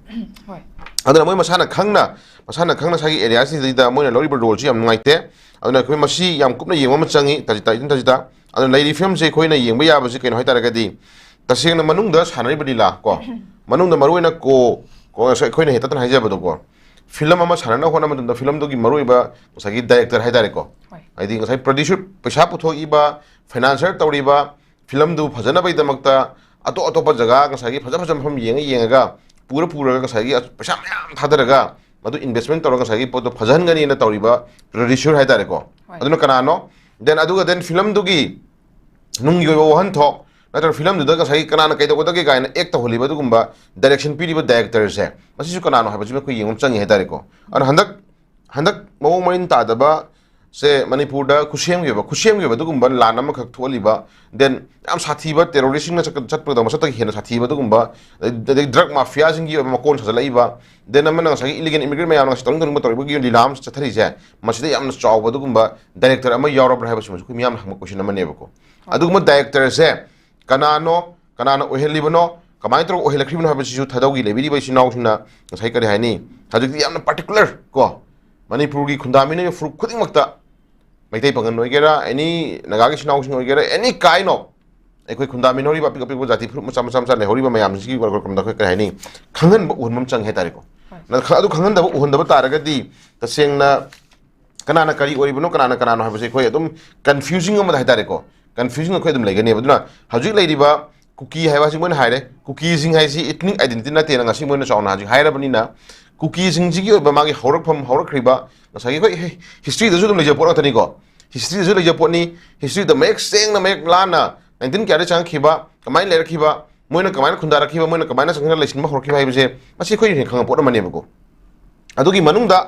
ꯍꯣꯏ꯫ ꯑꯗꯨꯅ ꯃꯣꯏ ꯃꯁꯥꯅ ꯈꯪꯅ, ꯃꯁꯥꯅ ꯈꯪꯅ ꯉꯁꯥꯏꯒꯤ ꯑꯦꯔꯤꯌꯥꯁꯤꯗꯩꯗ ꯃꯣꯏꯅ ꯂꯧꯔꯤꯕ ꯔꯣꯜꯁꯤ ꯌꯥꯝ ꯅꯨꯡꯉꯥꯏꯇꯦ꯫ ꯑꯗꯨꯅ ꯑꯩꯈꯣꯏ ꯃꯁꯤ ꯌꯥꯝ ꯀꯨꯞꯅ ꯌꯦꯡꯕ ꯑꯃ ꯆꯪꯉꯤ, ꯇꯥꯖꯤꯇꯥ, ꯏꯆꯟ ꯇꯥꯖꯤꯇꯥ꯫ ꯑꯗꯨꯅ ꯂꯩꯔꯤꯕ ꯐꯤꯂꯝꯁꯦ ꯑꯩꯈꯣꯏꯅ ꯌꯦꯡꯕ ꯌꯥꯕꯁꯤ ꯀꯩꯅꯣ ꯍꯥꯏꯇꯥꯔꯒꯗꯤ, ꯇꯁꯦꯡꯅ ꯃꯅꯨꯡꯗ ꯁꯥꯟꯅꯔꯤꯕ ꯂꯤꯂꯥ ꯀꯣ, ꯃꯅꯨꯡꯗ ꯃꯔꯨꯑꯣꯏꯅ ꯀꯣ, ꯀꯣ, ꯉꯁꯥꯏ ꯑꯩꯈꯣꯏꯅ ꯍꯦꯛꯇ ꯍꯥꯏꯖꯕꯗꯣꯀꯣ, ꯐꯤꯂꯝ ꯑꯃ ꯁꯥꯟꯅꯅꯕ ꯍꯣꯠꯅꯕ ꯃꯇꯝꯗ ꯐꯤꯂꯝꯗꯨꯒꯤ ꯃꯔꯨꯑꯣꯏꯕ ꯉꯁꯥꯏꯒꯤ ꯗꯥꯏꯔꯦꯛꯇꯔ ꯍꯥꯏꯇꯥꯔꯦꯀꯣ, ꯍꯣꯏ꯫ ꯍꯥꯏꯗꯤ ꯉꯁꯥꯏ ꯄ꯭ꯔꯗ꯭ꯌꯨꯁꯔ, ꯄꯩꯁꯥ ꯄꯨꯊꯣꯛꯏꯕ, ꯐꯥꯏꯅꯥꯟꯁꯔ ꯇꯧꯔꯤꯕ, ꯐꯤꯂꯝꯗꯨ ꯐꯖꯅꯕꯒꯤꯗꯃꯛꯇ ꯑꯇꯣꯞ ꯑꯇꯣꯞꯄ ꯖꯒꯥ ꯉꯁꯥꯏꯒꯤ ꯐꯖ ꯐꯖꯕ ꯃꯐꯝ ꯌꯦꯡꯉ ꯌꯦꯡꯉꯒ ꯄꯨꯔ ꯄꯨꯔꯒ ꯉꯁꯥꯏꯒꯤ ꯄꯩꯁꯥ ꯃꯌꯥꯝ ꯊꯥꯗꯔꯒ ꯃꯗꯨ ꯏꯟꯚꯦꯁꯃꯦꯟ ꯇꯧꯔꯒ ꯉꯁꯥꯏꯒꯤ ꯄꯣꯠꯇꯣ ꯐꯖꯍꯟꯒꯅꯤꯅ ꯇꯧꯔꯤꯕ ꯄ꯭ꯔꯗ꯭ꯌꯨꯁꯔ ꯍꯥꯏꯇꯥꯔꯦꯀꯣ꯫ ꯍꯣꯏ꯫ ꯑꯗꯨꯅ ꯀꯅꯥꯅꯣ? Then ꯑꯗꯨꯒ then ꯐꯤꯂꯝꯗꯨꯒꯤ ꯅꯨꯡꯒꯤ ꯑꯣꯏꯕ ꯋꯥꯍꯟꯊꯣꯛ ꯅꯠꯇ꯭ꯔꯒ ꯐꯤꯂꯝꯗꯨꯗ ꯉꯁꯥꯏꯒꯤ ꯀꯅꯥꯅ ꯀꯩꯗꯧꯒꯗꯒꯦ ꯀꯥꯏꯅ ꯑꯦꯛ ꯇꯧꯍꯜꯂꯤꯕ ꯑꯗꯨꯒꯨꯝꯕ ꯗꯥꯏꯔꯦꯛꯁꯟ ꯄꯤꯔꯤꯕ ꯗꯥꯏꯔꯦꯛꯇꯔꯁꯦ, ꯃꯁꯤꯁꯨ ꯀꯅꯥꯅꯣ ꯍꯥꯏꯕꯁꯤꯃ ꯑꯩꯈꯣꯏ ꯌꯦꯡꯕ ꯑꯃ ꯆꯪꯉꯤ ꯍꯥꯏꯇꯥꯔꯦꯀꯣ꯫ ꯑꯗꯨꯅ ꯍꯟꯗꯛ, ꯍꯟꯗꯛ ꯃꯑꯣꯡ ꯃꯔꯤꯟ ꯇꯥꯗꯕ ꯁꯦ ꯃꯅꯤꯄꯨꯔꯗ ꯈꯨꯠꯁꯦꯝꯒꯤ ꯑꯣꯏꯕ, ꯈꯨꯠꯁꯦꯝꯒꯤ ꯑꯣꯏꯕ ꯑꯗꯨꯒꯨꯝꯕ ꯂꯥꯟ ꯑꯃꯈꯛ ꯊꯣꯛꯍꯜꯂꯤꯕ, then ꯌꯥꯝ ꯁꯥꯊꯤꯕ ꯇꯦꯔꯣꯔꯤꯁꯁꯤꯡꯅ ꯆꯠ-, ꯆꯠꯄꯗ ꯃꯁꯛꯇꯒꯤ ꯍꯦꯟꯅ ꯁꯥꯊꯤꯕ ꯑꯗꯨꯒꯨꯝꯕ, ꯑꯗꯩ, ꯑꯗꯩ ꯗ꯭ꯔꯒ ꯃꯥꯐꯤꯌꯥꯁꯤꯡꯒꯤ ꯑꯣꯏꯕ ꯃꯀꯣꯟ ꯁꯥꯖꯠꯂꯛꯏꯕ, then ꯑꯃꯅ ꯉꯁꯥꯏꯒꯤ ꯏꯂꯤꯒꯦꯜ ꯏꯃꯤꯒ꯭ꯔꯦꯟ ꯃꯌꯥꯝꯅ ꯉꯁꯥꯏ ꯇꯧꯅꯤꯡ ꯇꯧꯅꯤꯡꯕ ꯇꯧꯔꯤꯕꯒꯤ ꯂꯤꯂꯥ ꯑꯃ ꯆꯠꯊꯔꯤꯁꯦ, ꯃꯁꯤꯗ ꯌꯥꯝꯅ ꯆꯥꯎꯕ ꯑꯗꯨꯒꯨꯝꯕ ꯗꯥꯏꯔꯦꯛꯇꯔ ꯑꯃ ꯌꯥꯎꯔꯕ꯭ꯔꯥ ꯍꯥꯏꯕꯁꯤꯃꯁꯨ ꯑꯩꯈꯣꯏ ꯃꯤꯌꯥꯝꯅ ꯍꯪꯕ ꯀꯣꯏꯁꯟ ꯑꯃꯅꯦꯕꯀꯣ꯫ ꯑꯗꯨꯒꯨꯝꯕ ꯗꯥꯏꯔꯦꯛꯇꯔꯁꯦ ꯀꯅꯥꯅꯣ, ꯀꯅꯥꯅ ꯑꯣꯏꯍꯜꯂꯤꯕꯅꯣ, ꯀꯃꯥꯏꯅ ꯇꯧꯔꯒ ꯑꯣꯏꯍꯜꯂꯛꯈ꯭ꯔꯤꯕꯅꯣ ꯍꯥꯏꯕꯁꯤꯁꯨ ꯊꯥꯗꯧꯒꯤ ꯂꯩꯕꯤꯔꯤꯕ ꯏꯆꯤꯟ ꯏꯅꯥꯎꯁꯤꯡꯅ ꯉꯁꯥꯏ ꯀꯔꯤ ꯍꯥꯏꯅꯤ, ꯍꯧꯖꯤꯛꯇꯤ ꯌꯥꯝꯅ ꯄꯥꯔꯇꯤꯀꯨꯂꯔ ꯀꯣ, ꯃꯅꯤꯄꯨꯔꯒꯤ ꯈꯨꯟꯗꯥꯃꯤꯟꯅꯔꯤꯕ ꯐꯨꯔꯨꯞ ꯈꯨꯗꯤꯡꯃꯛꯇ, ꯃꯩꯇꯩ ꯄꯥꯉꯜ ꯑꯣꯏꯒꯦꯔꯥ, ꯑꯦꯅꯤ ꯅꯥꯒꯥꯒꯤ ꯏꯆꯤꯟ ꯏꯅꯥꯎꯁꯤꯡ ꯑꯣꯏꯒꯦꯔꯥ, ꯑꯦꯅꯤ ꯀꯥꯏꯟ ꯑꯣꯐ ꯑꯩꯈꯣꯏ ꯈꯨꯟꯗꯥꯃꯤꯟꯅꯔꯤꯕ ꯑꯄꯤꯛ ꯑꯄꯤꯛꯄ ꯖꯥꯇꯤ ꯐꯨꯔꯨꯞ ꯃꯆꯥ ꯃꯆꯥ ꯃꯆꯥ ꯂꯩꯍꯧꯔꯤꯕ ꯃꯌꯥꯝꯁꯤꯒꯤ ꯃꯔꯛꯇ ꯑꯩꯈꯣꯏ ꯀꯔꯤ ꯍꯥꯏꯅꯤ, ꯈꯪꯍꯟꯕ ꯎꯍꯟꯕ ꯑꯃ ꯆꯪꯉꯦ ꯍꯥꯏꯇꯥꯔꯦꯀꯣ꯫ ꯍꯣꯏ꯫ ꯅ-, ꯈ-, ꯑꯗꯨ ꯈꯪꯍꯟꯗꯕ ꯎꯍꯟꯗꯕ ꯇꯥꯔꯒꯗꯤ ꯇꯁꯦꯡꯅ ꯀꯅꯥꯅ ꯀꯔꯤ ꯑꯣꯏꯔꯤꯕꯅꯣ, ꯀꯅꯥꯅ ꯀꯅꯥꯅꯣ ꯍꯥꯏꯕꯁꯦ ꯑꯩꯈꯣꯏ ꯑꯗꯨꯝ ꯀꯟꯐ꯭ꯌꯨꯖꯤꯡ ꯑꯃꯗ ꯍꯥꯏꯇꯥꯔꯦꯀꯣ, ꯀꯟꯐ꯭ꯌꯨꯖꯤꯡ ꯑꯩꯈꯣꯏ ꯑꯗꯨꯝ ꯂꯩꯒꯅꯦꯕ꯫ ꯑꯗꯨꯅ ꯍꯧꯖꯤꯛ ꯂꯩꯔꯤꯕ ꯀꯨꯀꯤ ꯍꯥꯏꯕ ꯍꯧꯖꯤꯛ ꯃꯣꯏꯅ ꯍꯥꯏꯔꯦ, ꯀꯨꯀꯤꯁꯤꯡ ꯍꯥꯏꯁꯤ ꯏꯊꯅꯤꯛ ꯑꯥꯏꯗꯦꯟꯇꯤꯇꯤ ꯅꯠꯇꯦꯅ ꯉꯁꯤ ꯃꯣꯏꯅ ꯆꯥꯎꯅ ꯍꯧꯖꯤꯛ ꯍꯥꯏꯔꯕꯅꯤꯅ, ꯀꯨꯀꯤꯁꯤꯡꯁꯤꯒꯤ ꯑꯣꯏꯕ ꯃꯥꯒꯤ ꯍꯧꯔꯛꯐꯝ, ꯍꯧꯔꯛꯈ꯭ꯔꯤꯕ ꯉꯁꯥꯏꯒꯤ ꯑꯩꯈꯣꯏ ꯍꯤ-, ꯍꯤꯁꯇ꯭ꯔꯤꯗꯁꯨ ꯑꯗꯨꯝ ꯂꯩꯖꯕ ꯄꯣꯠ ꯉꯥꯛꯇꯅꯤꯀꯣ꯫ ꯍꯤꯁꯇ꯭ꯔꯤꯗꯁꯨ ꯂꯩꯖꯕ ꯄꯣꯠꯅꯤ꯫ ꯍꯤꯁꯇ꯭ꯔꯤꯗ ꯃꯌꯦꯛ ꯁꯦꯡꯅ, ꯃꯌꯦꯛ ꯂꯥꯟꯅ ꯅꯥꯏꯟꯇꯤꯟ ꯀꯌꯥꯗ ꯆꯪꯉꯛꯈꯤꯕ, ꯀꯃꯥꯏꯅ ꯂꯩꯔꯛꯈꯤꯕ, ꯃꯣꯏꯅ ꯀꯃꯥꯏꯅ ꯈꯨꯟꯗꯥꯔꯛꯈꯤꯕ, ꯃꯣꯏꯅ ꯀꯃꯥꯏꯅ ꯆꯪꯁꯤꯜꯂꯒ ꯂꯩꯁꯤꯟꯕ ꯍꯧꯔꯛꯈꯤꯕ ꯍꯥꯏꯕꯁꯦ, ꯃꯁꯤ ꯑꯩꯈꯣꯏ ꯍꯦꯟꯅ ꯈꯪꯕ ꯄꯣꯠ ꯑꯃꯅꯦꯕꯀꯣ꯫ ꯑꯗꯨꯒꯤ ꯃꯅꯨꯡꯗ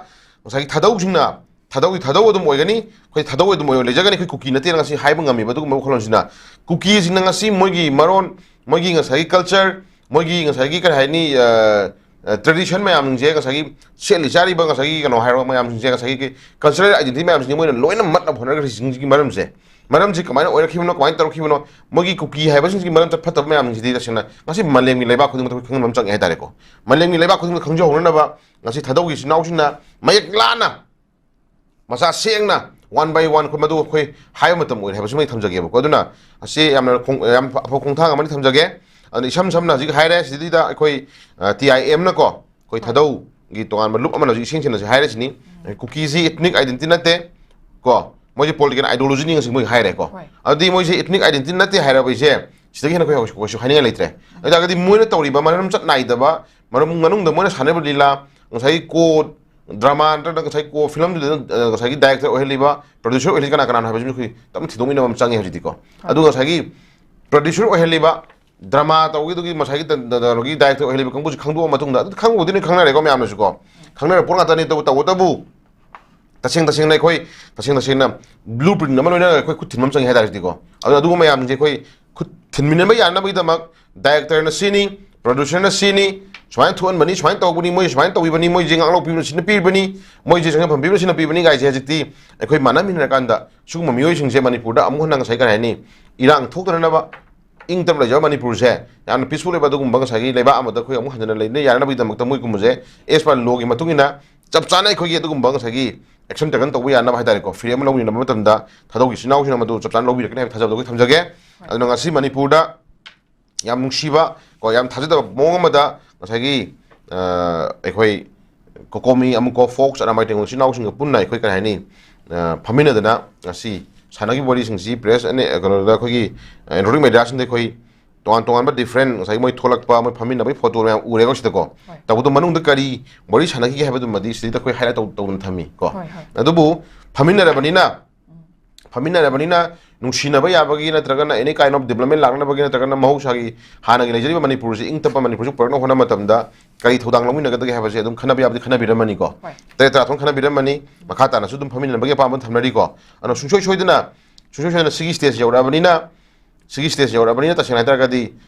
ꯉꯁꯥꯏꯒꯤ ꯊꯥꯗꯧꯁꯤꯡꯅ, ꯊꯥꯗꯧꯗꯤ ꯊꯥꯗꯧ ꯑꯗꯨꯝ ꯑꯣꯏꯒꯅꯤ, ꯑꯩꯈꯣꯏ ꯊꯥꯗꯧ ꯑꯗꯨꯝ ꯑꯣꯏꯔ ꯂꯩꯖꯒꯅꯤ, ꯑꯩꯈꯣꯏ ꯀꯨꯀꯤ ꯅꯠꯇꯦꯅ ꯉꯁꯤ ꯍꯥꯏꯕ ꯉꯝꯃꯤꯕ ꯑꯗꯨꯒꯨꯝꯕ ꯋꯥꯈꯜꯂꯣꯟꯁꯤꯅ꯫ ꯀꯨꯀꯤꯁꯤꯡꯅ ꯉꯁꯤ ꯃꯣꯏꯒꯤ ꯃꯔꯣꯟ, ꯃꯣꯏꯒꯤ ꯉꯁꯥꯏꯒꯤ ꯀꯜꯆꯔ, ꯃꯣꯏꯒꯤ ꯉꯁꯥꯏꯒꯤ ꯀꯔꯤ ꯍꯥꯏꯅꯤ, ꯑ, ꯑ, ꯇ꯭ꯔꯦꯗꯤꯁꯟ ꯃꯌꯥꯝꯁꯦ, ꯉꯁꯥꯏꯒꯤ ꯁꯦꯠꯂꯤ ꯆꯥꯔꯤꯕ, ꯉꯁꯥꯏꯒꯤ ꯀꯩꯅꯣ ꯍꯥꯏꯔꯣ ꯃꯌꯥꯝꯁꯤꯡꯁꯦ, ꯉꯁꯥꯏꯒꯤ ꯀꯜꯆꯔꯦꯜ ꯑꯥꯏꯗꯦꯟꯇꯤꯇꯤ ꯃꯌꯥꯝꯁꯤꯡꯁꯦ ꯃꯣꯏꯅ ꯂꯣꯏꯅ ꯃꯠꯅꯕ ꯍꯣꯠꯅꯔꯛꯂꯤꯁꯤꯡꯁꯤꯒꯤ ꯃꯔꯝꯁꯦ, ꯃꯔꯝꯁꯤ ꯀꯃꯥꯏꯅ ꯑꯣꯏꯔꯛꯈꯤꯕꯅꯣ, ꯀꯃꯥꯏꯅ ꯇꯧꯔꯛꯈꯤꯕꯅꯣ, ꯃꯣꯏꯒꯤ ꯀꯨꯀꯤ ꯍꯥꯏꯕꯁꯤꯡꯁꯤꯒꯤ ꯃꯔꯝ ꯆꯠ ꯐꯠꯇꯕ ꯃꯌꯥꯝꯁꯤꯡꯁꯤꯗꯤ ꯇꯁꯦꯡꯅ ꯉꯁꯤ ꯃꯥꯂꯦꯝꯒꯤ ꯂꯩꯕꯥꯛ ꯈꯨꯗꯤꯡꯃꯛꯇ ꯑꯩꯈꯣꯏ ꯈꯪꯍꯟꯕ ꯑꯃ ꯆꯪꯉꯦ ꯍꯥꯏꯇꯥꯔꯦꯀꯣ꯫ ꯃꯥꯂꯦꯝꯒꯤ ꯂꯩꯕꯥꯛ ꯈꯨꯗꯤꯡꯃꯛꯇ ꯈꯪꯖꯍꯧꯅꯅꯕ ꯉꯁꯤ ꯊꯥꯗꯧꯒꯤ ꯏꯆꯤꯟ ꯏꯅꯥꯎꯁꯤꯡꯅ ꯃꯌꯦꯛ ꯂꯥꯅ, ꯃꯁꯥ ꯁꯦꯡꯅ, ꯋꯥꯟ ꯕꯥꯏ ꯋꯥꯟ ꯑꯩꯈꯣꯏ ꯃꯗꯨ ꯑꯩꯈꯣꯏ ꯍꯥꯏꯕ ꯃꯇꯝ ꯑꯣꯏꯔꯦ ꯍꯥꯏꯕꯁꯤꯃ ꯑꯩ ꯊꯝꯖꯒꯦꯕꯀꯣ꯫ ꯑꯗꯨꯅ ꯑꯁꯤ ꯌꯥꯝꯅ ꯈꯣꯡ-, ꯌꯥꯝ ꯑꯐꯕ ꯈꯣꯡꯊꯥꯡ ꯑꯃꯅꯤ ꯊꯝꯖꯒꯦ꯫ ꯑꯗꯨꯅ ꯏꯁꯝ ꯁꯝꯅ ꯍꯧꯖꯤꯛ ꯍꯥꯏꯔꯦ, ꯁꯤꯗꯩꯗ ꯑꯩꯈꯣꯏ, ꯑ, ꯇꯤ ꯑꯥꯏ ꯑꯦꯝꯅꯀꯣ, ꯑꯩꯈꯣꯏ ꯊꯥꯗꯧꯒꯤ ꯇꯣꯉꯥꯟꯕ ꯂꯨꯞ ꯑꯃꯅ ꯍꯧꯖꯤꯛ ꯏꯁꯦꯡ ꯁꯦꯡꯅꯁꯨ ꯍꯥꯏꯔꯤꯁꯤꯅꯤ꯫ ꯀꯨꯀꯤꯁꯤ ꯏꯊꯅꯤꯛ ꯑꯥꯏꯗꯦꯟꯇꯤꯇꯤ ꯅꯠꯇꯦ ꯀꯣ, ꯃꯣꯏꯁꯦ ꯄꯣꯂꯤꯇꯤꯀꯦꯜ ꯑꯥꯏꯗꯤꯌꯣꯂꯣꯖꯤꯅꯤ ꯉꯁꯤ ꯃꯣꯏ ꯍꯥꯏꯔꯦꯀꯣ꯫ ꯍꯣꯏ꯫ ꯑꯗꯨꯗꯤ ꯃꯣꯏꯁꯦ ꯏꯊꯅꯤꯛ ꯑꯥꯏꯗꯦꯟꯇꯤꯇꯤ ꯅꯠꯇꯦ ꯍꯥꯏꯔꯕ ꯑꯩꯁꯦ, ꯁꯤꯗꯒꯤ ꯍꯦꯟꯅ ꯑꯩꯈꯣꯏ ꯍꯧꯖꯤꯛ ꯀꯩꯁꯨ ꯍꯥꯏꯅꯤꯡꯉꯥꯏ ꯂꯩꯇ꯭ꯔꯦ꯫ ꯑꯗꯨ ꯇꯥꯔꯒꯗꯤ ꯃꯣꯏꯅ ꯇꯧꯔꯤꯕ ꯃꯔꯝ ꯆꯠ ꯅꯥꯏꯗꯕ, ꯃꯔꯝ ꯃꯅꯨꯡꯗ ꯃꯣꯏꯅ ꯁꯥꯟꯅꯔꯤꯕ ꯂꯤꯂꯥ, ꯉꯁꯥꯏꯒꯤ ꯀꯣ ꯗ꯭ꯔꯃꯥ ꯅꯠꯇ꯭ꯔꯒ ꯉꯁꯥꯏ ꯀꯣ ꯐꯤꯂꯝꯗꯨꯗ, ꯑ, ꯉꯁꯥꯏꯒꯤ ꯗꯥꯏꯔꯦꯛꯇꯔ ꯑꯣꯏꯍꯜꯂꯤꯕ, ꯄ꯭ꯔꯣꯗ꯭ꯌꯨꯁꯔ ꯑꯣꯏꯍꯜꯂꯤ ꯀꯅꯥ ꯀꯅꯥꯅꯣ ꯍꯥꯏꯕꯁꯤ ꯑꯩꯈꯣꯏ ꯇꯞꯅ ꯊꯤꯗꯣꯛꯃꯤꯟꯅꯕ ꯑꯃ ꯆꯪꯉꯦ ꯍꯧꯖꯤꯛꯇꯤꯀꯣ꯫ ꯑꯗꯨ ꯉꯁꯥꯏꯒꯤ ꯄ꯭ꯔꯣꯗ꯭ꯌꯨꯁꯔ ꯑꯣꯏꯍꯜꯂꯤꯕ, ꯗ꯭ꯔꯃꯥ ꯇꯧꯕꯒꯤ ꯃꯁꯥꯒꯤ ꯗ-, ꯗ-, ꯗ-, ꯗꯥꯏꯔꯦꯛꯇꯔ ꯑꯣꯏꯍꯜꯂꯤꯕ ꯀꯥꯡꯕꯨꯁꯤ ꯈꯪꯗꯣꯛꯑ ꯃꯇꯨꯡꯗ, ꯑꯗꯨ ꯈꯪꯕꯕꯨꯗꯤ ꯂꯣꯏ ꯈꯪꯅꯔꯦꯀꯣ ꯃꯌꯥꯝꯅꯁꯨꯀꯣ꯫ ꯈꯪꯅꯔ ꯄꯣꯠ ꯉꯥꯛꯇꯅꯤ꯫ ꯇꯧꯕ-, ꯇꯧꯕꯇꯕꯨ ꯇꯁꯦꯡ ꯇꯁꯦꯡꯅ ꯑꯩꯈꯣꯏ, ꯇꯁꯦꯡ ꯇꯁꯦꯡꯅ ꯕ꯭ꯂꯨ ꯄ꯭ꯔꯤꯟ ꯑꯃ ꯂꯣꯏꯅꯔꯒ ꯑꯩꯈꯣꯏ ꯈꯨꯠ ꯊꯤꯟꯕ ꯑꯃ ꯆꯪꯉꯦ ꯍꯥꯏꯇꯥꯔꯦ ꯁꯤꯗꯤꯀꯣ꯫ ꯑꯗꯨꯅ ꯑꯗꯨꯒꯨꯝꯕ ꯃꯌꯥꯝꯁꯦ ꯑꯩꯈꯣꯏ ꯈꯨꯠ ꯊꯤꯟꯃꯤꯟꯅꯕ ꯌꯥꯅꯕꯒꯤꯗꯃꯛ ꯗꯥꯏꯔꯦꯛꯇꯔꯅ ꯁꯤꯅꯤ, ꯄ꯭ꯔꯣꯗ꯭ꯌꯨꯁꯔꯅ ꯁꯤꯅꯤ, ꯁꯨꯃꯥꯏꯅ ꯊꯣꯛꯍꯟꯕꯅꯤ, ꯁꯨꯃꯥꯏꯅ ꯇꯧꯕꯅꯤ, ꯃꯣꯏ ꯁꯨꯃꯥꯏꯅ ꯇꯧꯕꯤꯕꯅꯤ, ꯃꯣꯏꯁꯦ ꯉꯥꯛꯂꯧꯄꯤꯕꯅ ꯁꯤꯅ ꯄꯤꯕꯅꯤ, ꯃꯣꯏꯁꯦ ꯆꯪꯖꯐꯝ ꯄꯤꯕꯅ ꯁꯤꯅ ꯄꯤꯕꯅꯤ ꯀꯥꯏꯁꯦ ꯍꯧꯖꯤꯛꯇꯤ ꯑꯩꯈꯣꯏ ꯃꯥꯟꯅꯃꯤꯟꯅꯔꯀꯥꯟꯗ ꯁꯤꯒꯨꯝꯕ ꯃꯤꯑꯣꯏꯁꯤꯡꯁꯦ ꯃꯅꯤꯄꯨꯔꯗ ꯑꯃꯨꯛ ꯍꯟꯅ ꯉꯁꯥꯏ ꯀꯔꯤ ꯍꯥꯏꯅꯤ, ꯏꯔꯥꯡ ꯊꯣꯛꯇꯅꯅꯕ, ꯏꯪ ꯇꯞ ꯂꯩꯖꯕ ꯃꯅꯤꯄꯨꯔꯁꯦ ꯌꯥꯝꯅ ꯄꯤꯁꯐꯨꯜ ꯑꯣꯏꯕ ꯑꯗꯨꯒꯨꯝꯕ ꯉꯁꯥꯏꯒꯤ ꯂꯩꯕꯥꯛ ꯑꯃꯗ ꯑꯩꯈꯣꯏ ꯑꯃꯨꯛ ꯍꯟꯖꯟꯅ ꯂꯩꯅ ꯌꯥꯅꯕꯒꯤꯗꯃꯛꯇ ꯃꯣꯏꯒꯨꯝꯕꯁꯦ as per law ꯒꯤ ꯃꯇꯨꯡ ꯏꯟꯅ ꯆꯞ ꯆꯥꯅ ꯑꯩꯈꯣꯏꯒꯤ ꯑꯗꯨꯒꯨꯝꯕ ꯉꯁꯥꯏꯒꯤ action taken ꯇꯧꯕ ꯌꯥꯅꯕ ꯍꯥꯏꯇꯥꯔꯦꯀꯣ, ꯐꯤꯔꯦꯞ ꯑꯃ ꯂꯧꯃꯤꯟꯅꯕ ꯃꯇꯝꯗ ꯊꯥꯗꯧꯒꯤ ꯏꯆꯤꯟ ꯏꯅꯥꯎꯁꯤꯡꯅ ꯃꯗꯨ ꯆꯞ ꯆꯥꯅ ꯂꯧꯕꯤꯔꯛꯀꯅꯤ ꯍꯥꯏꯕ ꯊꯥꯖꯕꯗꯣ ꯑꯩꯈꯣꯏ ꯊꯝꯖꯒꯦ꯫ ꯑꯗꯨꯅ ꯉꯁꯤ ꯃꯅꯤꯄꯨꯔꯗ ꯌꯥꯝ ꯅꯨꯡꯁꯤꯕ ꯀꯣ, ꯌꯥꯝ ꯊꯥꯖꯗꯕ ꯃꯑꯣꯡ ꯑꯃꯗ ꯉꯁꯥꯏꯒꯤ, ꯑ, ꯑꯩꯈꯣꯏ ꯀꯣꯀꯣꯃꯤ ꯑꯃꯨꯛꯀꯣ ꯐꯣꯛꯁ ꯑꯅꯥꯃꯥꯏ ꯇꯦꯡꯒꯣꯜ ꯏꯆꯤꯟ ꯏꯅꯥꯎꯁꯤꯡꯒ ꯄꯨꯟꯅ ꯑꯩꯈꯣꯏ ꯀꯔꯤ ꯍꯥꯏꯅꯤ, ꯑ, ꯐꯝꯃꯤꯟꯅꯗꯅ ꯉꯁꯤ ꯁꯥꯟꯅꯈꯤꯕ ꯋꯥꯔꯤꯁꯤꯡꯁꯤ ꯄ꯭ꯔꯦꯁ ꯑꯅꯤ, ꯑ, ꯀꯩꯅꯣꯗ ꯑꯩꯈꯣꯏꯒꯤ, ꯑ, ꯏꯂꯦꯛꯇ꯭ꯔꯣꯅꯤꯛ ꯃꯦꯗꯤꯌꯥꯁꯤꯡꯗ ꯑꯩꯈꯣꯏ ꯇꯣꯉꯥꯟ ꯇꯣꯉꯥꯟꯕ ꯗꯤꯐ꯭ꯔꯦꯟ ꯉꯁꯥꯏꯒꯤ ꯃꯣꯏ ꯊꯣꯛꯂꯛꯄ, ꯃꯣꯏ ꯐꯝꯃꯤꯟꯅꯕꯒꯤ ꯐꯣꯇꯣ ꯃꯌꯥꯝ ꯎꯔꯦꯀꯣ ꯁꯤꯗꯀꯣ꯫ ꯍꯣꯏ꯫ ꯇꯧꯕꯗꯣ ꯃꯅꯨꯡꯗ ꯀꯔꯤ ꯋꯥꯔꯤ ꯁꯥꯟꯅꯈꯤꯒꯦ ꯍꯥꯏꯕꯗꯨꯃꯗꯤ ꯁꯤꯗꯩꯗ ꯑꯩꯈꯣꯏ ꯍꯥꯏꯂꯥꯏꯠ ꯇꯧ-, ꯇꯧꯗꯅ ꯊꯝꯃꯤ ꯀꯣ꯫ ꯍꯣꯏ, ꯍꯣꯏ꯫ ꯑꯗꯨꯕꯨ ꯐꯝꯃꯤꯟꯅꯔꯕꯅꯤꯅ, ꯎꯝ꯫ ꯐꯝꯃꯤꯟꯅꯔꯕꯅꯤꯅ ꯅꯨꯡꯁꯤꯅꯕ ꯌꯥꯕꯒꯤ ꯅꯠꯇ꯭ꯔꯒꯅ any kind of development ꯂꯥꯛꯅꯕꯒꯤ ꯅꯠꯇ꯭ꯔꯒꯅ ꯃꯍꯧꯁꯥꯒꯤ ꯍꯥꯟꯅꯒꯤ ꯂꯩꯖꯔꯤꯕ ꯃꯅꯤꯄꯨꯔꯁꯤ ꯏꯪ ꯇꯞꯄ ꯃꯅꯤꯄꯨꯔꯁꯤ ꯄꯨꯔꯛꯅꯕ ꯍꯣꯠꯅꯕ ꯃꯇꯝꯗ ꯀꯔꯤ ꯊꯧꯗꯥꯡ ꯂꯧꯃꯤꯟꯅꯒꯗꯒꯦ ꯍꯥꯏꯕꯁꯦ ꯑꯗꯨꯝ ꯈꯟꯅꯕ ꯌꯥꯕꯗꯤ ꯈꯟꯅꯕꯤꯔꯝꯃꯅꯤꯀꯣ꯫ ꯍꯣꯏ꯫ ꯇꯔꯦꯠ ꯇꯔꯥ ꯊꯣꯛꯅ ꯈꯟꯅꯕꯤꯔꯝꯃꯅꯤ꯫ ꯃꯈꯥ ꯇꯥꯅꯁꯨ ꯑꯗꯨꯝ ꯐꯝꯃꯤꯟꯅꯕꯒꯤ ꯑꯄꯥꯝꯕ ꯊꯝꯅꯔꯤꯀꯣ꯫ ꯑꯗꯣ ꯁꯨꯡꯁꯣꯏ ꯁꯣꯏꯗꯅ, ꯁꯨꯡꯁꯣꯏ ꯁꯣꯏꯗꯅ ꯁꯤꯒꯤ stage ꯌꯧꯔꯛꯑꯕꯅꯤꯅ, ꯁꯤꯒꯤ stage ꯌꯧꯔꯛꯑꯕꯅꯤꯅ ꯇꯁꯦꯡꯅ ꯍꯥꯏꯇꯥꯔꯒꯗꯤ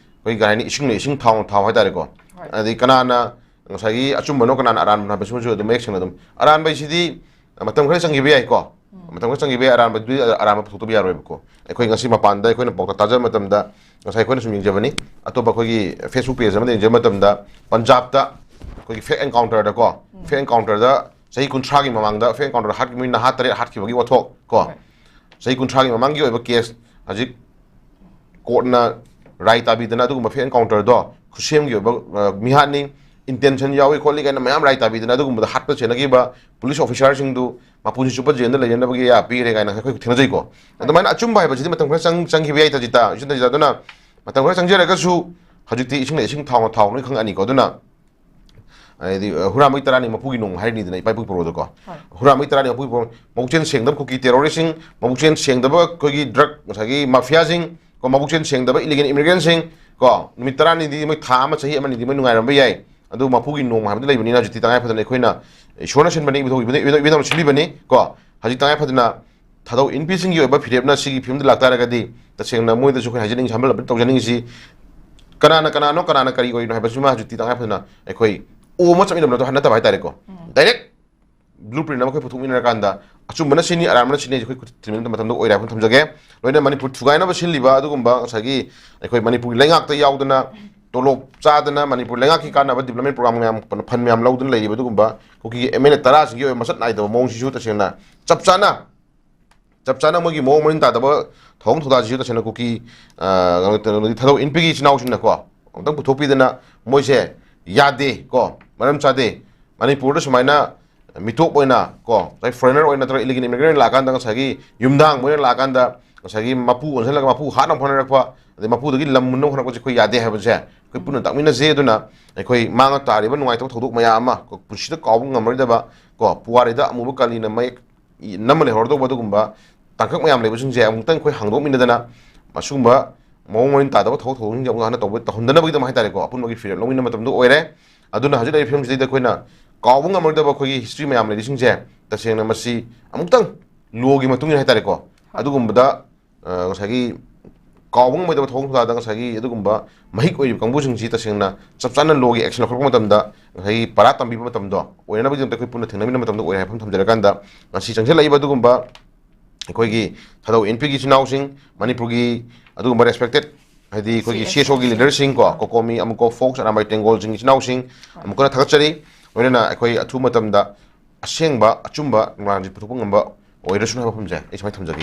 ꯑꯩꯈꯣꯏ ꯀꯩ ꯍꯥꯏꯅꯤ, ꯏꯁꯤꯡꯅ ꯏꯁꯤꯡ, ꯊꯥꯎꯅ ꯊꯥꯎ ꯍꯥꯏꯇꯥꯔꯦꯀꯣ꯫ ꯍꯣꯏ꯫ ꯑꯗꯩ ꯀꯅꯥꯅ ꯉꯁꯥꯏꯒꯤ ꯑꯆꯨꯝꯕꯅꯣ, ꯀꯅꯥꯅ ꯑꯔꯥꯟꯕꯅꯣ ꯍꯥꯏꯕꯁꯤꯃꯁꯨ ꯑꯗꯨꯝ ꯃꯌꯦꯛ ꯁꯦꯡꯅ ꯑꯗꯨꯝ, ꯑꯔꯥꯟꯕ ꯍꯥꯏꯁꯤꯗꯤ ꯃꯇꯝ ꯈꯔ ꯆꯪꯈꯤꯕ ꯌꯥꯏꯀꯣ꯫ ꯎꯝ꯫ ꯃꯇꯝ ꯈꯔ ꯆꯪꯈꯤꯕ ꯌꯥꯏ, ꯑꯔꯥꯟꯕꯗꯨꯗꯤ ꯑꯔꯥꯟꯕ ꯄꯨꯊꯣꯛꯇꯕ ꯌꯥꯔꯣꯏꯕꯀꯣ꯫ ꯑꯩꯈꯣꯏ ꯉꯁꯤ ꯃꯄꯥꯟꯗ ꯑꯩꯈꯣꯏꯅ ꯄꯥꯎꯇꯥꯛ ꯇꯥꯖꯕ ꯃꯇꯝꯗ, ꯉꯁꯥꯏ ꯑꯩꯈꯣꯏꯅ ꯁꯨꯝ ꯌꯦꯡꯖꯕꯅꯤ, ꯑꯇꯣꯞꯄ ꯑꯩꯈꯣꯏꯒꯤ Facebook page ꯑꯃꯗ ꯌꯦꯡꯖꯕ ꯃꯇꯝꯗ, ꯄꯟꯖꯥꯕꯇ ꯑꯩꯈꯣꯏꯒꯤ fake encounterꯗꯀꯣ, ꯎꯝ꯫ Fake encounterꯗ ꯆꯍꯤ ꯀꯨꯟꯊ꯭ꯔꯥꯒꯤ ꯃꯃꯥꯡꯗ fake encounterꯗ ꯍꯥꯠꯈꯤꯕ ꯃꯤ ꯅꯍꯥ ꯇꯔꯦꯠ ꯍꯥꯠꯈꯤꯕꯒꯤ ꯋꯥꯊꯣꯛ ꯀꯣ꯫ ꯍꯣꯏ꯫ ꯆꯍꯤ ꯀꯨꯟꯊ꯭ꯔꯥꯒꯤ ꯃꯃꯥꯡꯒꯤ ꯑꯣꯏꯕ case ꯍꯧꯖꯤꯛ courtꯅ ꯔꯥꯏ ꯇꯥꯕꯤꯗꯅ ꯑꯗꯨꯒꯨꯝꯕ fake encounterꯗꯣ ꯈꯨꯠꯁꯦꯝꯒꯤ ꯑꯣꯏꯕ, ꯑ, ꯃꯤꯍꯥꯠꯅꯤ, intention ꯌꯥꯎꯏ ꯈꯣꯠꯂꯤ ꯀꯥꯏꯅ ꯃꯌꯥꯝ ꯔꯥꯏ ꯇꯥꯕꯤꯗꯅ ꯑꯗꯨꯒꯨꯝꯕꯗ ꯍꯥꯠꯄ ꯆꯦꯟꯅꯈꯤꯕ police officerꯁꯤꯡꯗꯨ ꯃꯄꯨꯟꯁꯤ ꯆꯨꯞꯄ jailꯗ ꯂꯩꯅꯅꯕꯒꯤ ꯑꯌꯥ ꯄꯤꯔꯦ ꯀꯥꯏꯅ ꯑꯩꯈꯣꯏ ꯊꯦꯡꯅꯖꯩꯀꯣ꯫ ꯑꯗꯨꯃꯥꯏꯅ ꯑꯆꯨꯝꯕ ꯍꯥꯏꯕꯁꯤꯗꯤ ꯃꯇꯝ ꯈꯔ ꯆꯪ-, ꯆꯪꯈꯤꯕ ꯌꯥꯏ ꯇꯥꯖꯤꯇꯥ, ꯏꯆꯟ ꯇꯥꯖꯤꯇꯥ꯫ ꯑꯗꯨꯅ ꯃꯇꯝ ꯈꯔ ꯆꯪꯖꯔꯒꯁꯨ ꯍꯧꯖꯤꯛꯇꯤ ꯏꯁꯤꯡꯅ ꯏꯁꯤꯡ, ꯊꯥꯎꯅ ꯊꯥꯎ ꯂꯣꯏ ꯈꯪꯉꯛꯑꯅꯤꯀꯣ꯫ ꯑꯗꯨꯅ ꯍꯥꯏꯗꯤ, ꯑ, ꯍꯨꯔꯥꯟꯕꯒꯤ ꯇꯔꯥꯅꯤ ꯃꯄꯨꯒꯤ ꯅꯣꯡ ꯍꯥꯏꯔꯤꯅꯤꯗꯅ ꯏꯄꯥ ꯏꯄꯨ ꯄꯣꯔꯣꯗꯀꯣ꯫ ꯍꯣꯏ꯫ ꯍꯨꯔꯥꯟꯕꯒꯤ ꯇꯔꯥꯅꯤ ꯃꯄꯨꯒꯤ ꯄꯣꯔꯣ-, ꯃꯕꯨꯛꯆꯦꯜ ꯁꯦꯡꯗꯕ ꯀꯨꯀꯤ terroristꯁꯤꯡ, ꯃꯕꯨꯛꯆꯦꯜ ꯁꯦꯡꯗꯕ ꯑꯩꯈꯣꯏꯒꯤ drug, ꯉꯁꯥꯏꯒꯤ mafiaꯁꯤꯡ ꯀꯣ, ꯃꯕꯨꯛꯆꯦꯜ ꯁꯦꯡꯗꯕ illegal immigrantꯁꯤꯡ ꯀꯣ, ꯅꯨꯃꯤꯠ ꯇꯔꯥꯅꯤꯗꯤ ꯃꯣꯏ, ꯊꯥ ꯑꯃ, ꯆꯍꯤ ꯑꯃꯅꯤꯗꯤ ꯃꯣꯏ ꯅꯨꯡꯉꯥꯏꯔꯝꯕ ꯌꯥꯏ꯫ ꯑꯗꯨ ꯃꯄꯨꯒꯤ ꯅꯣꯡ ꯍꯥꯏꯕꯗꯤ ꯂꯩꯕꯅꯤꯅ ꯍꯧꯖꯤꯛꯇꯤ ꯇꯉꯥꯏ ꯐꯗꯅ ꯑꯩꯈꯣꯏꯅ ꯏꯁꯣꯔꯅ ꯁꯤꯟꯕꯅꯤ, ꯏꯕꯨꯙꯧ, ꯏꯕꯨꯙꯧ, ꯏꯕꯨꯙꯧꯅ ꯁꯤꯜꯂꯤꯕꯅꯤ ꯀꯣ꯫ ꯍꯧꯖꯤꯛ ꯇꯉꯥꯏ ꯐꯗꯅ ꯊꯥꯗꯧ ꯏꯟꯄꯤꯁꯤꯡꯒꯤ ꯑꯣꯏꯕ ꯐꯤꯔꯦꯞꯅ ꯁꯤꯒꯤ ꯐꯤꯕꯝꯗ ꯂꯥꯛꯇꯥꯔꯒꯗꯤ ꯇꯁꯦꯡꯅ ꯃꯣꯏꯗꯁꯨ ꯑꯩꯈꯣꯏ ꯍꯥꯏꯖꯅꯤꯡꯉꯤꯁꯤ, ꯍꯝꯕꯜ ꯑꯄꯤꯜ ꯇꯧꯖꯅꯤꯡꯉꯤꯁꯤ, ꯀꯅꯥꯅ ꯀꯅꯥꯅꯣ, ꯀꯅꯥꯅ ꯀꯔꯤ ꯑꯣꯏꯔꯤꯅꯣ ꯍꯥꯏꯕꯁꯤꯃ ꯍꯧꯖꯤꯛꯇꯤ ꯇꯉꯥꯏ ꯐꯗꯅ ꯑꯩꯈꯣꯏ ꯑꯣ ꯑꯃ ꯆꯠꯃꯤꯟꯅꯕꯗꯣ ꯅꯠꯇꯕ ꯍꯥꯏꯇꯥꯔꯦꯀꯣ꯫ ꯎꯝ꯫ Direct blueprint ꯑꯃ ꯑꯩꯈꯣꯏ ꯄꯨꯊꯣꯛꯃꯤꯟꯅꯔꯀꯥꯟꯗ ꯑꯆꯨꯝꯕꯅ ꯁꯤꯅꯤ, ꯑꯔꯥꯟꯕꯅ ꯁꯤꯅꯤ, ꯑꯩꯈꯣꯏ ꯈꯨꯠ ꯊꯤꯟꯕ ꯃꯇꯝꯗ ꯑꯣꯏꯔꯦ ꯍꯥꯏꯕ ꯊꯝꯖꯒꯦ꯫ ꯂꯣꯏꯅ ꯃꯅꯤꯄꯨꯔ ꯊꯨꯒꯥꯏꯅꯕ ꯁꯤꯜꯂꯤꯕ ꯑꯗꯨꯒꯨꯝꯕ ꯉꯁꯥꯏꯒꯤ ꯑꯩꯈꯣꯏ ꯃꯅꯤꯄꯨꯔꯒꯤ ꯂꯩꯉꯥꯛꯇ ꯌꯥꯎꯗꯅ ꯇꯣꯂꯣꯞ ꯆꯥꯗꯅ ꯃꯅꯤꯄꯨꯔ ꯂꯩꯉꯥꯛꯀꯤ ꯀꯥꯟꯅꯕ development program ꯃꯌꯥꯝ, fund ꯃꯌꯥꯝ ꯂꯧꯗꯨꯅ ꯂꯩꯔꯤꯕ ꯑꯗꯨꯒꯨꯝꯕ ꯀꯨꯀꯤꯒꯤ MLA ꯇꯔꯥꯁꯤꯒꯤ ꯑꯣꯏꯕ ꯃꯁꯛ ꯅꯥꯏꯗꯕ ꯃꯑꯣꯡꯁꯤꯁꯨ ꯇꯁꯦꯡꯅ ꯆꯞ ꯆꯥꯅ, ꯆꯞ ꯆꯥꯅ ꯃꯣꯏꯒꯤ ꯃꯑꯣꯡ ꯃꯔꯤꯟ ꯇꯥꯗꯕ ꯊꯧꯑꯣꯡ ꯊꯧꯗꯥꯁꯤꯁꯨ ꯇꯁꯦꯡꯅ ꯀꯨꯀꯤ, ꯑ, ꯀꯩꯅꯣꯗꯤ ꯊꯥꯗꯧ ꯏꯟꯄꯤꯒꯤ ꯏꯆꯤꯟ ꯏꯅꯥꯎꯁꯤꯡꯅꯀꯣ ꯑꯃꯨꯛꯇꯪ ꯄꯨꯊꯣꯛꯄꯤꯗꯅ ꯃꯣꯏꯁꯦ ꯌꯥꯗꯦ ꯀꯣ, ꯃꯔꯝ ꯆꯥꯗꯦ꯫ ꯃꯅꯤꯄꯨꯔꯗ ꯁꯨꯃꯥꯏꯅ ꯃꯤꯇꯣꯞ ꯑꯣꯏꯅ ꯀꯣ, ꯉꯁꯥꯏ foreigner ꯑꯣꯏꯅ ꯅꯠꯇ꯭ꯔꯒ illegal immigrant ꯑꯣꯏꯅ ꯂꯥꯛꯑꯀꯥꯟꯗ ꯉꯁꯥꯏꯒꯤ ꯌꯨꯝꯗꯥꯡꯕ ꯑꯣꯏꯅ ꯂꯥꯛꯑꯀꯥꯟꯗ ꯉꯁꯥꯏꯒꯤ ꯃꯄꯨ ꯑꯣꯟꯁꯤꯜꯂꯒ ꯃꯄꯨ ꯍꯥꯠꯅꯕ ꯍꯣꯠꯅꯔꯛꯄ, ꯑꯗꯩ ꯃꯄꯨꯗꯒꯤ ꯂꯝ ꯃꯨꯟꯅꯕ ꯍꯣꯠꯅꯔꯛꯄꯁꯦ ꯑꯩꯈꯣꯏ ꯌꯥꯗꯦ ꯍꯥꯏꯕꯁꯦ ꯑꯩꯈꯣꯏ ꯄꯨꯟꯅ ꯇꯥꯛꯃꯤꯟꯅꯁꯦ꯫ ꯑꯗꯨꯅ ꯑꯩꯈꯣꯏ ꯃꯥꯡꯗ ꯇꯥꯔꯤꯕ ꯅꯨꯡꯉꯥꯏꯇꯕ ꯊꯧꯗꯣꯛ ꯃꯌꯥꯝ ꯑꯃ ꯀꯣ, ꯄꯨꯟꯁꯤꯗ ꯀꯥꯎꯕ ꯉꯝꯃꯔꯣꯏꯗꯕ ꯀꯣ, ꯄꯨꯋꯥꯔꯤꯗ ꯑꯃꯨꯕ ꯀꯥꯂꯤꯅ ꯃꯌꯦꯛ ꯅꯝꯃ ꯂꯩꯍꯧꯔꯗꯧꯕ ꯑꯗꯨꯒꯨꯝꯕ ꯇꯥꯡꯀꯛ ꯃꯌꯥꯝ ꯂꯩꯕꯁꯤꯡꯁꯦ ꯑꯃꯨꯛꯇꯪ ꯑꯩꯈꯣꯏ ꯍꯥꯡꯗꯣꯛꯃꯤꯟꯅꯗꯅ, ꯑꯁꯤꯒꯨꯝꯕ ꯃꯑꯣꯡ ꯃꯔꯤꯟ ꯇꯥꯗꯕ ꯊꯕꯛ ꯊꯧꯑꯣꯡꯁꯤꯡꯁꯦ ꯑꯃꯨꯛ ꯍꯟꯅ ꯇꯧꯕ ꯇꯧꯍꯟꯗꯅꯕꯒꯤꯗꯃꯛ ꯍꯥꯏꯇꯥꯔꯦꯀꯣ, ꯑꯄꯨꯟꯕꯒꯤ ꯐꯤꯔꯦꯞ ꯂꯧꯃꯤꯟꯅꯕ ꯃꯇꯝꯗ ꯑꯣꯏꯔꯦ꯫ ꯑꯗꯨꯅ ꯍꯧꯖꯤꯛ ꯂꯩꯔꯤꯕ ꯐꯤꯕꯝꯁꯤꯗꯩꯗ ꯑꯩꯈꯣꯏꯅ ꯀꯥꯎꯕ ꯉꯝꯃꯔꯣꯏꯗꯕ ꯑꯩꯈꯣꯏꯒꯤ ꯍꯤꯁꯇ꯭ꯔꯤ ꯃꯌꯥꯝ ꯂꯩꯔꯤꯁꯤꯡꯁꯦ, ꯇꯁꯦꯡꯅ ꯃꯁꯤ ꯑꯃꯨꯛꯇꯪ ꯂꯣꯒꯤ ꯃꯇꯨꯡ ꯏꯟꯅ ꯍꯥꯏꯇꯥꯔꯦꯀꯣ, ꯑꯗꯨꯒꯨꯝꯕꯗ ꯑ, ꯉꯁꯥꯏꯒꯤ ꯀꯥꯎꯕ ꯉꯝꯃꯣꯏꯗꯕ ꯊꯧꯑꯣꯡ ꯊꯧꯗꯥꯗ ꯉꯁꯥꯏꯒꯤ ꯑꯗꯨꯒꯨꯝꯕ ꯃꯍꯤꯛ ꯑꯣꯏꯔꯤꯕ ꯀꯥꯡꯕꯨꯁꯤꯡꯁꯤ ꯇꯁꯦꯡꯅ ꯆꯞ ꯆꯥꯅ ꯂꯣꯒꯤ ꯑꯦꯛꯁꯟ ꯂꯧꯈꯠꯂꯛꯄ ꯃꯇꯝꯗ, ꯉꯁꯥꯏꯒꯤ ꯄꯔꯥ ꯇꯝꯕꯤꯕ ꯃꯇꯝꯗꯣ ꯑꯣꯏꯅꯕꯒꯤꯗꯃꯛꯇ ꯑꯩꯈꯣꯏ ꯄꯨꯟꯅ ꯊꯦꯡꯅꯃꯤꯟꯅꯕ ꯃꯇꯝꯗ ꯑꯣꯏꯔꯦ ꯍꯥꯏꯕ ꯑꯃ ꯊꯝꯖꯔꯀꯥꯟꯗ, ꯉꯁꯤ ꯆꯪꯁꯤꯜꯂꯛꯏꯕ ꯑꯗꯨꯒꯨꯝꯕ ꯑꯩꯈꯣꯏꯒꯤ ꯊꯥꯗꯧ ꯑꯦꯟ ꯄꯤꯒꯤ ꯏꯆꯤꯟ ꯏꯅꯥꯎꯁꯤꯡ, ꯃꯅꯤꯄꯨꯔꯒꯤ ꯑꯗꯨꯒꯨꯝꯕ ꯔꯦꯁꯄꯦꯛꯇꯦꯠ, ꯍꯥꯏꯗꯤ ꯑꯩꯈꯣꯏꯒꯤ ꯁꯤ ꯑꯦꯁ ꯑꯣꯒꯤ ꯂꯤꯗꯔꯁꯤꯡ ꯀꯣ, ꯀꯣꯀꯣꯃꯤ, ꯑꯃꯨꯀꯣ, ꯐꯣꯛꯁ, ꯑꯔꯥꯝꯕꯥꯏ ꯇꯦꯡꯒꯣꯜꯁꯤꯡ ꯏꯆꯤꯟ ꯏꯅꯥꯎꯁꯤꯡ ꯑꯃꯨꯛ ꯍꯟꯅ ꯊꯥꯒꯠꯆꯔꯤ꯫ ꯂꯣꯏꯅꯅ ꯑꯩꯈꯣꯏ ꯑꯊꯨꯕ ꯃꯇꯝꯗ ꯑꯁꯦꯡꯕ ꯑꯆꯨꯝꯕ ꯅꯨꯡꯂꯥꯡꯁꯤ ꯄꯨꯊꯣꯛꯄ ꯉꯝꯕ ꯑꯣꯏꯔꯁꯅꯨ ꯍꯥꯏꯕ ꯋꯥꯐꯝꯁꯦ ꯑꯩ ꯁꯨꯃꯥꯏꯅ ꯊꯝꯖꯒꯦ꯫